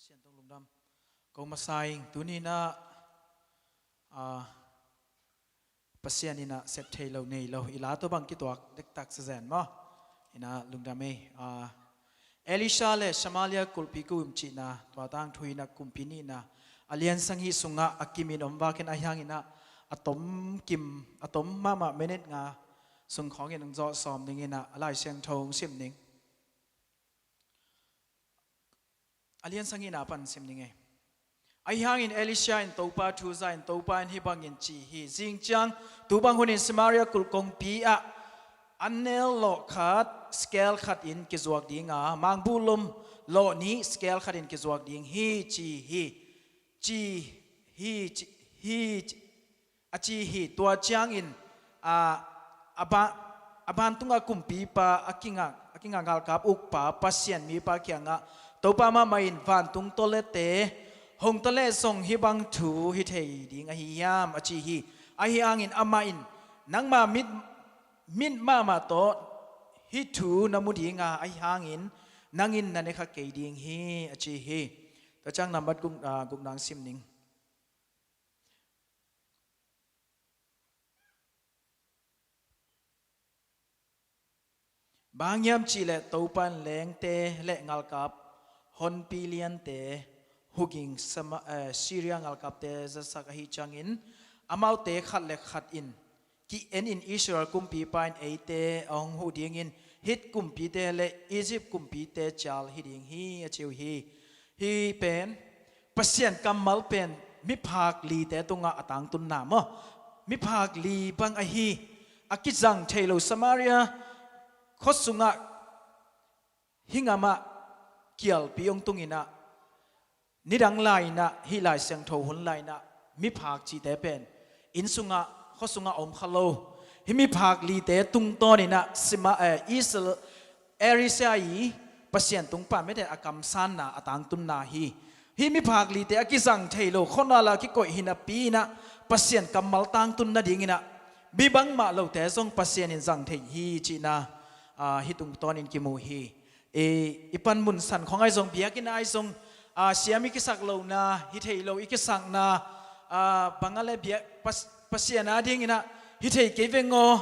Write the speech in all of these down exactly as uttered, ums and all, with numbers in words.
Sian tong lungdam. Ko masa ing, tuni in ah, ah, Pasian in ah sep thei lo nei lo i la tawh bang kituak dektak sa zen maw? In ah lungdam ei. Ah, Elisha le Samaria kulhpi kum cihna, tua tangthu in ah kumpi nihna, a liansang hih sungah a kimin om vakin, ahi hangin ah a tom kim, a tom mahmah minute nga sung khawngin hong zawh sawm dingin ah a Lai Siangtho hong sim ding. A liansang hihna pan sim ding ei. Ahi hangin Elisha in Topa thu za in, Topa in hih bangin ci hi: Zing ciang tu bang hunin Samaria kulh kongpi ah annel lawh khat shekel khat in kizuak ding a, mangbuh lum lawh nih shekel khat in kizuak ding hi, ci hi. Ci hi, ci hi, ci a ci hi. Tua ciangin, a, a ba, a bantungah kumpipa, a kingah, a kingah galkap ukpa, Pasian mipa kiangah, Topa mahmah in vantung tawlete hong ta leh zong hih bang thu hi thei ding ahi hiam, a ci hi. Ahi hangin amah in, nangma mit, mit mahmah tawh hih thu na mu ding a, ahi hangin nang in na ne kha kei ding hi, a ci hi. Tua ciang nambat guk, a, gukna hong sim ning. Bang hang hiam cih leh Topa in lengte le ngalkap honpi liante huging Sama-, eh, Syria ngalkapte zatsak ahih ciangin, amaute khat le khat in ki-en in Israel kumpipa in eite a hong huh dingin Hit kumpite le Egypt kumpite cial hi ding hi, a ci uh hi. Hih pen Pasian kammal pen miphak lite tungah a tangtunna maw? Miphak li bang ahi, a kizang thei lo Samaria khuasungah hih gamah kialpi hong tunginah, nidang lai-inah, hih Lai Siangtho hun lai-inah miphak cihte pen inn sungah, khua sungah om kha lo. Hih miphak lite tungtawninah Sima, eh, Israel, Elisha i Pasian tung pan mite a kamsanna, a tangtunna hi. Hih miphak lite a kizang thei lo, khuanala kikoih hi napi-inah Pasian kammal tangtun nadinginah mi bangmah lote zong Pasian in zang thei hi cihna, ah, hih tungtawnin kimu hi. I, i panmun san khawng ahi zong, biakinn ahi zong, ah, siam i kisak lohna, hi thei lo i kisakna, ah, bang a le biak, Pas-, Pasian adinginah hi thei kei veng aw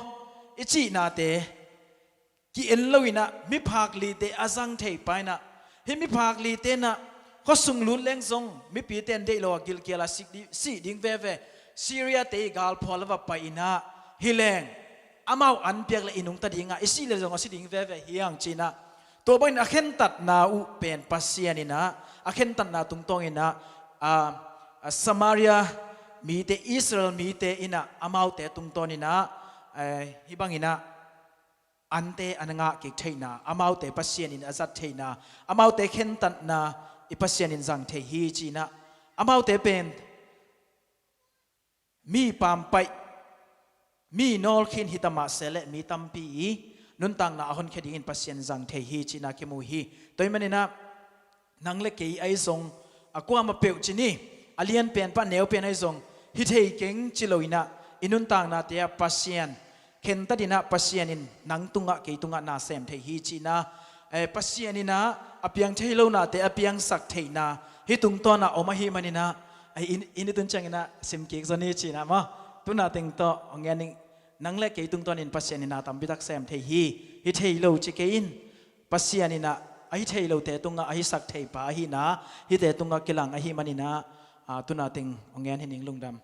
i cihnate ki-en loinah miphak lite a zang thei pa inah, hih miphak lite inah khuasung lut leng zong mipite in deih lo a gilkial a sih di-, sih ding veve, Syria-te i galphual a va pai inah, hi leng amau an piak le i nungta dingah, i sih le zong a si ding veve hi hang cinah. Tua bangin a khentatna uh pen Pasian inah, a khentatna tungtawn inah, a, a Samaria mite, Israel mite inah, amaute tungtawn inah, eh, hih bang inah ante a na ngah kik theihna, amaute Pasian in a zat theihna, amaute khentatna i Pasian in zang thei hi cinah. Amaute pen mi pampaih, mi nawlkhin hi ta mah se leh mi tampi i nuntakna a honkhia dingin Pasian zang thei hi cihna kimu hi. Tua ahih maninah nang le kei ahi zong, a kuamah peuh ci ni, a lianpen pah neupen ahi zong, hi thei keng ci loinah i nuntaknate ah Pasian khentat inah Pasian in nang tungah kei tungah na sem thei hi cihna, eh, Pasian inah a piang thei lo nate a piangsak theihna hih tungtawnah om ahih maninah, eh, in, in i tun cianginah sim kik zaw ni cinah maw? Tuna teng tawh hong ngen ning. Nang le kei tungtawnin Pasian inah tampitak sem thei hi. Hi thei lo ci kei in, Pasian inah a hi thei lote tungah a hisak thei pa ahihna, hihte tungah kilang ahih maninah, ah, tuna teng hong ngen hi ning. Lungdam.